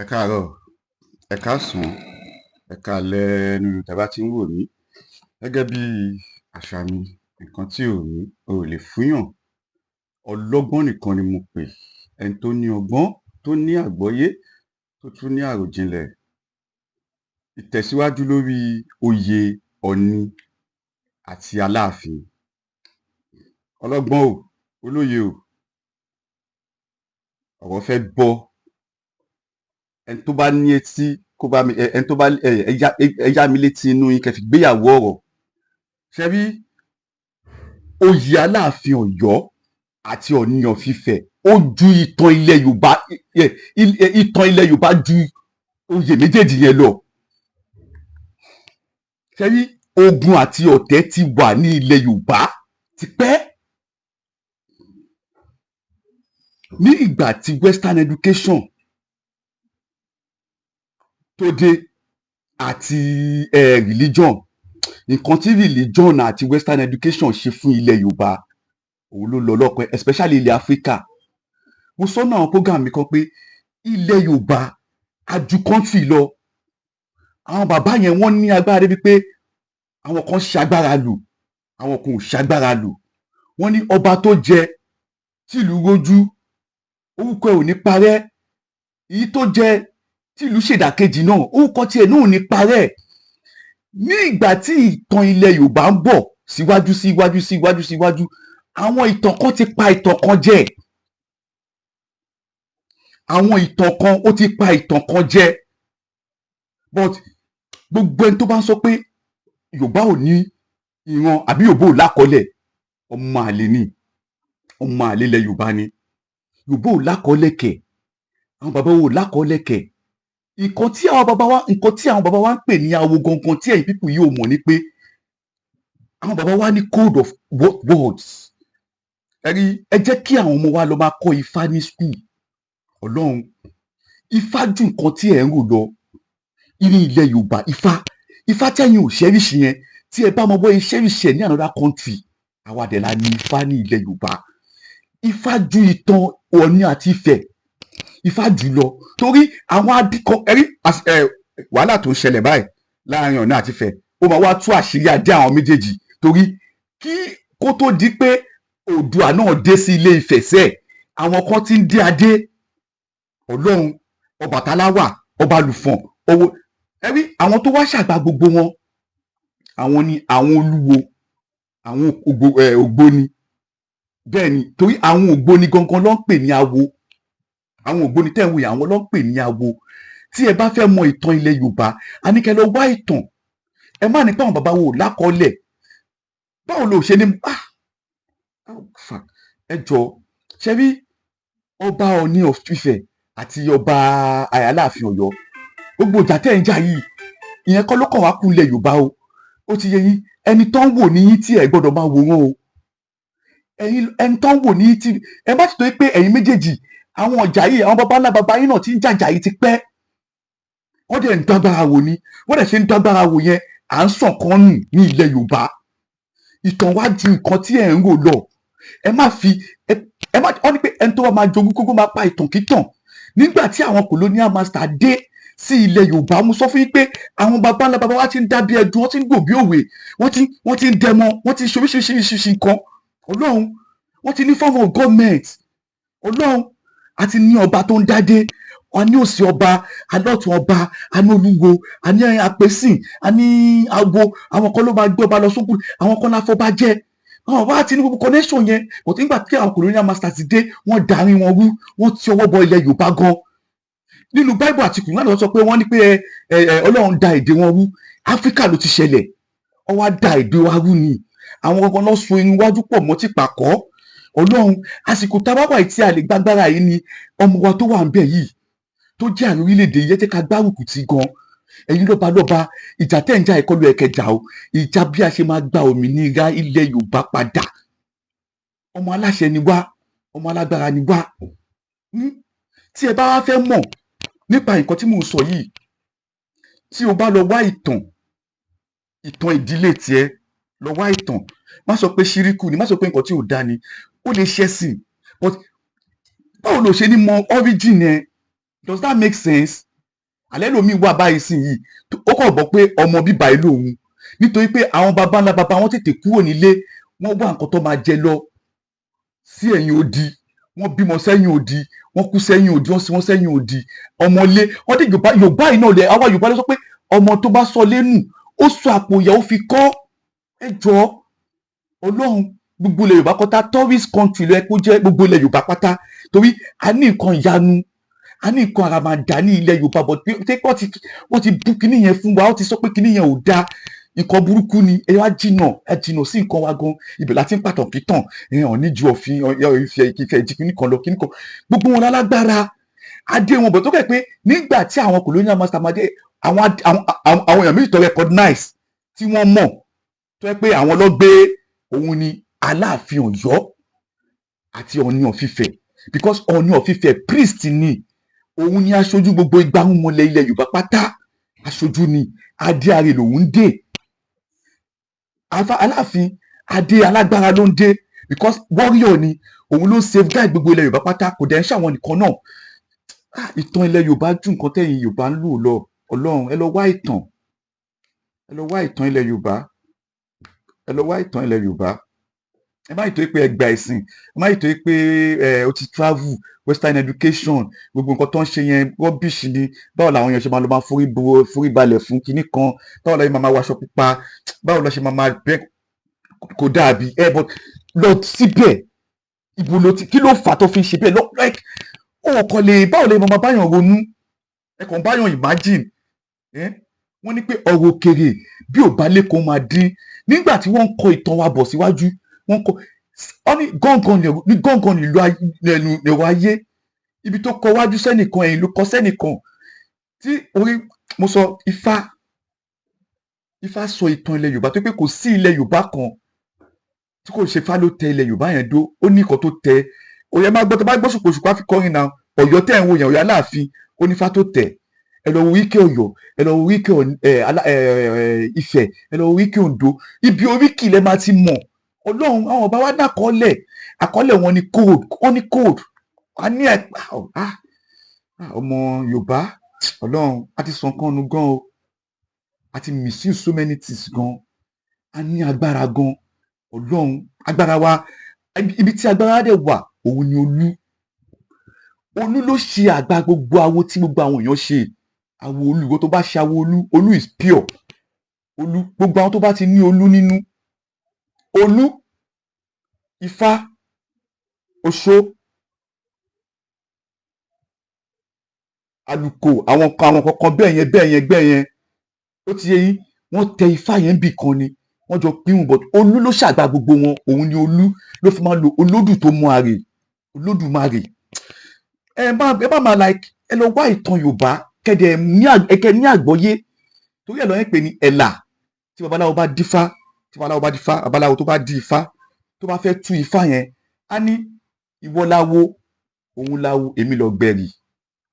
Ẹ káàárọ̀, ẹ káàsán, ẹ káalẹ́ níbi tẹ́ bá ti ń wò mí. Gẹ́gẹ́ bí àṣà mi, nǹkan tí ò ní, o ò lè fúnyàn. Ọlọ́gbọ́n nìkan ni mo pè, ẹni tó ní ọgbọ́n, tó ní àgbọ́yé, tó tún ní àròjinlẹ̀. Ìtẹ̀síwájú lórí oyè Ọ̀ọ̀ni àti Aláàfin. Ọlọ́gbọ́n o, olóye o, ọ̀rọ̀ fẹ́ bọ́. Ẹni tó bá ní etí kó bá mi, ẹni tó bá ẹ yá mi létí inú yín kẹ́ fi gbéyàwó ọ̀rọ̀. Ṣé rí oyè Aláàfin Ọ̀yọ́ àti Ọ̀ọ̀ni of Ifẹ̀, ó ju ìtàn ilẹ̀ Yorùbá, ìtàn ilẹ̀ Yorùbá ju oyè méjèèjì yẹn lọ. Ṣé rí ogun àti ọ̀tẹ̀ ti wà ní ilẹ̀ Yorùbá tipẹ́. Ní ìgbà tí western education tó dé àti religion, nǹkan tí religion àti western education ṣe fún ilẹ̀ Yorùbá, òun ló lọ lọ́pẹ́, especially ilẹ̀ Áfíríkà. Mo sọ nínú àwọn program mi kan pé ilẹ̀ Yorùbá a ju country lọ. Àwọn bàbá yẹn, wọ́n ní agbára débi pé àwọn kan ṣagbára lò, àwọn kan ò ṣagbára lò. Wọ́n ní ọba tó jẹ tìlú rójú, orúkọ ẹ̀ ò ní parẹ́. Èyí tó jẹ tìlú ṣèdàkejì náà, orúkọ tiẹ̀ náà ò ní parẹ́. Ní ìgbà tí ìtàn ilẹ̀ Yorùbá ń bọ̀ síwájú, síwájú, síwájú, síwájú, àwọn ìtàn kan ti pa ìtàn kan jẹ. Àwọn ìtàn kan ó ti pa ìtàn kan jẹ. But gbogbo ẹni tó bá ń sọ pé Yorùbá ò ní ìran àbí Yorùbá ò lákọọ́lẹ̀, ọmọ àlè ni, ọmọ àlè ilẹ̀ Yorùbá ni. Yorùbá ò lákọọ́lẹ̀ kẹ̀, àwọn bàbá wa ò lákọọ́lẹ̀ kẹ̀. Nǹkan tí àwọn bàbá wa ń pè ní awo gangan tí ẹ̀yin people yìí ò mọ̀ ni pé àwọn bàbá wa ní code of words. Ẹ rí, ẹ jẹ́ kí àwọn ọmọ wa lọ máa kọ́ Ifá ní school. Ọlọ́run, Ifá ju nǹkan tí ẹ̀ ń rò lọ ní ilẹ̀ Yorùbá. Ifá tẹ̀yin ò cherish yẹn, tí ẹ bá mọ bọ́ cherish ẹ̀ ní another country, àwa dẹ̀ la ní Ifá ní ilẹ̀ Yorùbá. Ifá ju ìtàn Ọọ̀ni àti Ifẹ̀, Ifá jù lọ, torí àwọn adìkọ ẹrí wàhálà tó ń ṣẹlẹ̀ báyìí láàrin Ọọ̀ni àti Ifẹ̀, ó máa wá tú àṣírí adé àwọn méjèèjì, torí kí kó tó di pé Oòduà náà dé sí Ilé Ifẹ̀ sẹ́ẹ̀, àwọn kan ti ń dé adé. Ọlọ́run, Ọbàtálá wà, Ọba Lùfọ̀n owó ẹrí, àwọn tó wá ṣàgbà gbogbo wọn, àwọn ni àwọn olúwo, àwọn ògbóni. Bẹ́ẹ̀ ni, torí àwọn ògbóni gangan ló ń pè ní awo. Àwọn ògbóni tẹ́ ń wò yẹn, àwọn ló ń pè ní awo. Tí ẹ bá fẹ́ mọ ìtàn ilẹ̀ Yorùbá, a ní kẹ́ lọ wá ìtàn. Ẹ má ní pé àwọn bàbá wo ò lákọọ́lẹ̀. Báwo ló ṣe ní? Ah, fuck. Ẹ jọ, ṣe rí ọba Ọọ̀ni of Ifẹ̀ àti ọba Aláàfin Ọ̀yọ́, gbogbo ìjà tẹ́ ẹ̀ ń jà yìí, ìyẹn kọ́ ló kàn wá kú ilẹ̀ Yorùbá o. Ó ti yé yín. Ẹni tó ń wò ní yín tí ẹ gbọ́dọ̀ máa wò wọ́n o. Ẹ̀yin, ẹni tó ń wò ní yín tí ẹ bá ti tó pé ẹ̀yin méjèèjì, àwọn ọjà yìí, àwọn baba ńlá baba yín náà ti ń jàjà yìí ti pẹ́. Wọ́n dẹ̀ ń dágbára wò ni. Wọ́n dẹ̀ ṣe ń dágbára wò yẹn, à ń sàn kan nù ní ilẹ̀ Yorùbá. Ìtàn wá ju nǹkan tí ẹ̀ ń rò lọ. Ẹ má fi ẹ má wọ́n ní pé ẹni tó bá máa jogún kókó máa pa ìtàn kítàn. Nígbà tí àwọn colonial master dé sí ilẹ̀ Yorùbá, mo sọ fún yín pé àwọn baba ńlá baba wa ti ń dábí ẹdun, wọ́n ti ń gbò bí òwe, wọ́n ti ń dẹmọ, wọ́n ti ń ṣe oríṣiríṣiríṣi nǹkan. Ọlọ́run, wọ́n ti ní form of government. Ọlọ́run, a ti ní ọba tó ń dádé, a ní òsì ọba, a lọ́tún ọba, a ní olúwo, a ní apèsìn, a ní awo. Àwọn kan ló máa gbé ọba lọ sókùn, àwọn kan láfọba jẹ. Àwọn bá ti ní gbogbo connection yẹn kò tí. Nígbà tí àwọn colonial masters ti dé, wọ́n darí wọn rú, wọ́n ti ọwọ́ bọ ilẹ̀ Yorùbá gan. Nínú Bible àti Quran ló sọ pé wọ́n ní pé ẹ ẹ Ọlọ́run da èdè wọn rú. Áfíríkà ló ti ṣẹlẹ̀. Ó wá da èdè wa rú ni. Àwọn gangan lọ so irun wájú pọ̀ mọ́ ti pàkọ́. Ọlọ́run, àsìkò tá a bá wà yìí tí a lè gbàgbára yìí ni ọmọ wa tó wà ń bẹ̀ yìí tó jẹ́ ààrẹ orílẹ̀-èdè yìí, ẹ jẹ́ ká gbárùkù tì gan. Ẹ̀yin lọ́ba lọ́ba, ìjà tẹ́ ń jà ìkọlù ẹ̀kẹjà o. Ìjà bí a ṣe máa gba òmìnira ilẹ̀ Yorùbá padà. Ọmọ aláṣẹ ni wá, ọmọ alágbára ni wá. Tí ẹ bá wá fẹ́ mọ̀ nípa nǹkan tí mò ń sọ yìí, tí o bá lọ wá ìtàn, ìtàn ìdílé tiẹ̀, lọ wá ìtàn. Má sọ pé ṣíríkù ni, má sọ pé nǹkan tí ò dáa ni, ó lè ṣẹ̀sìn, but báwo ló ṣe ní mọ origin ẹ? Does that make sense? Alẹ́ lómi wà báyìí sí yìí, ó kàn gbọ́ pé ọmọ bíbá ìlú òun, nítorí pé àwọn baba ńlá baba wọn tètè kúrò nílé, wọ́n wá nǹkan tó máa jẹ lọ sí ẹ̀yìn odi, wọ́n bímọ sẹ́yìn odi, wọ́n kú sẹ́yìn odi, wọ́n sin wọ́n sẹ́yìn odi. Ọmọlé wọ́n dé Yorùbá, Yorùbá yìí náà lẹ, àwa Yorùbá ló sọ pé ọmọ tó bá sọ lẹ́nu, ó sọ àpò ìyàwó fi kọ́. Ẹ jọ, Ọlọ́run, gbogbo ilẹ̀ Yorùbá pátá, tourist country ló yẹ kó jẹ́ gbogbo ilẹ̀ Yorùbá pátá, torí a ní nǹkan ìyanu, a ní nǹkan àràmàǹdà ní ilẹ̀ Yorùbá. But pé wọ́n ti bú kinní yẹn fún wa, wọ́n ti sọ pé kinní yẹn ò dáa, nǹkan burúkú ni. Ẹ wá jìnà, ẹ jìnà sí nǹkan wa gan. Ibẹ̀ láti ń pàtàn kìtàn ẹ hàn ní ju òfin ìfẹ́ ìfẹ́ ìjì kinní kan lọ, kinní kan, gbogbo wọn lálágbára adé wọn bọ̀ tó kẹ́ pé nígbà tí àwọn colonial master máa dé, àwọn èèyàn méjì tó recognize, tí wọ́n mọ̀, tó yẹ pé àwọn ló gbé òun ni Aláàfin Ọ̀yọ́ àti Ọọ̀ni of Ifẹ̀, because Ọọ̀ni of Ifẹ̀ priest ni, òun ni aṣojú gbogbo igbáhùnmọ̀lẹ̀ ilẹ̀ Yorùbá pátá, aṣojú ni, adé àrè lòun dé. Aláàfin, adé alágbára ló ń dé, because warrior ni, òun ló ń safeguard gbogbo ilẹ̀ Yorùbá pátá. Kò dẹ̀ ń ṣàwọn nìkan náà. Ah, ìtàn ilẹ̀ Yorùbá ju nǹkan tẹ̀yìn Yorùbá ń lò lọ. Ọlọ́run, ẹ lọ wá ìtàn, ẹ lọ wá ìtàn ilẹ̀ Yorùbá, ẹ lọ wá ìtàn ilẹ̀ Yorùbá. Ẹ má yìí pé ẹ gba ẹ̀sìn, ẹ má yìí pé ẹ o ti travel, western education, gbogbo nǹkan tó ń ṣe yẹn, rubbish ni. Báwo làwọn èèyàn ṣe máa lọ máa forí bo forí balẹ̀ fún kinní kan? Báwo la ṣe máa máa waṣọ pupa? Báwo la ṣe máa máa bẹ́? Kò dàbí ẹ but lọ síbẹ̀. Ibo ló ti, kí ló fà á tó fi ń ṣe bẹ́ẹ̀ lọ? Like, ó kàn lè, báwo lè máa báyàn ronú, ẹ kàn báyàn imagine ẹ. Wọ́n ní pé ọ̀rọ̀ òkèrè bí ò bá lẹ́kọ̀ọ́ máa dín. Nígbà tí wọ́n ń kọ ìtàn wa bọ̀ síwájú, wọ́n kọ wọ́n ní gángan ní gángan nílùú ẹ̀rọ ayé, ibi tó kọ wájú sẹ́nìkan, ẹ̀yìn ló kọ sẹ́nìkan. Tí orí mo sọ Ifá, Ifá sọ ìtàn ilẹ̀ Yorùbá tó pé kò sí ilẹ̀ Yorùbá kan tí kò ṣe Ifá ló tẹ ilẹ̀ Yorùbá yẹn dó. Ó ní nǹkan tó tẹ. Ó yẹ máa gbọ́, tó bá gbọ́ ṣùpò ṣùpá fi kọrin náà. Ọ̀yọ́ tẹ̀ ń wo yẹn, Ọ̀yọ́ Aláàfin, ó ní Ifá tó tẹ̀. Ẹ lọ wo oríkì Ọ̀yọ́, ẹ lọ wo oríkì Ifẹ̀, ẹ lọ wo oríkì Oǹdó. Ibi oríkì lẹ máa ti mọ̀. Ọlọ́run, àwọn ọba wa ní àkọọ́lẹ̀, àkọọ́lẹ̀ wọn ní code, wọ́n ní code. A ní ẹ, ah, ọmọ Yorùbá, Ọlọ́run, a ti sọ nǹkan nu gan o, a ti misuse so many things gan. A ní agbára gan. Ọlọ́run, agbára wa, ibi tí agbára dẹ̀ wà, òun ni Olú. Olú ló ṣe àgbà gbogbo awo tí gbogbo àwọn èèyàn ṣe awo. Olú, ìwọ tó bá ṣe awo Olú, Olú is pure. Olú, gbogbo àwọn tó bá ti ní Olú nínú, Olú, Ifá, Oṣó, Àlùkò, àwọn kan, àwọn kankan bẹ́ẹ̀ yẹn bẹ́ẹ̀ yẹn bẹ́ẹ̀ yẹn, ó ti yé yín. Wọ́n tẹ Ifá yẹn bì kan ni wọ́n jọ pín wọn, but Olú ló ṣàgbà gbogbo wọn. Òun ni Olú ló fi máa lo olódù tó mú àrè Olódùmarè. Ẹ má máa like, ẹ lọ wá ìtàn Yorùbá kẹdẹ ní ẹkẹ ní àgbọ́yé, torí ẹ lọ yẹn pè ní ẹ̀là. Tí babaláwo bá dífá, tí babaláwo bá dífá, babaláwo tó bá dí ifá, tó bá fẹ́ tú ifá yẹn, á ní ìwọ láwo, òun láwo, èmi lọ gbẹ̀rì.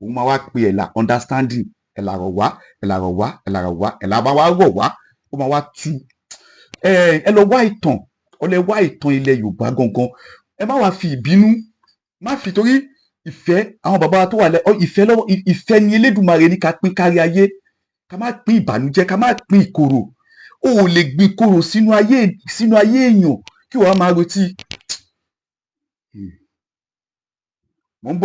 Òun máa wá pe ẹ̀là, understanding, ẹ̀là rọ̀ wá, ẹ̀là rọ̀ wá, ẹ̀là rọ̀ wá, ẹ̀là máa wá rọ̀ wá, ó máa wá tú. Ẹ lọ wá ìtàn, ọ lẹ wá ìtàn ilẹ̀ Yorùbá gangan. Ẹ má wá fi ìbínú, má fi, torí ìfẹ́ àwọn bàbá wa tó wà lẹ ìfẹ́ lọ́wọ́, ìfẹ́ ni Elédùmarè ní ká pín kárí ayé, ká má pín ìbànújẹ́, ká má pín ìkorò. O ò lè gbin ìkorò sínú ayé èèyàn kí wàá máa retí. Mò ń bọ̀.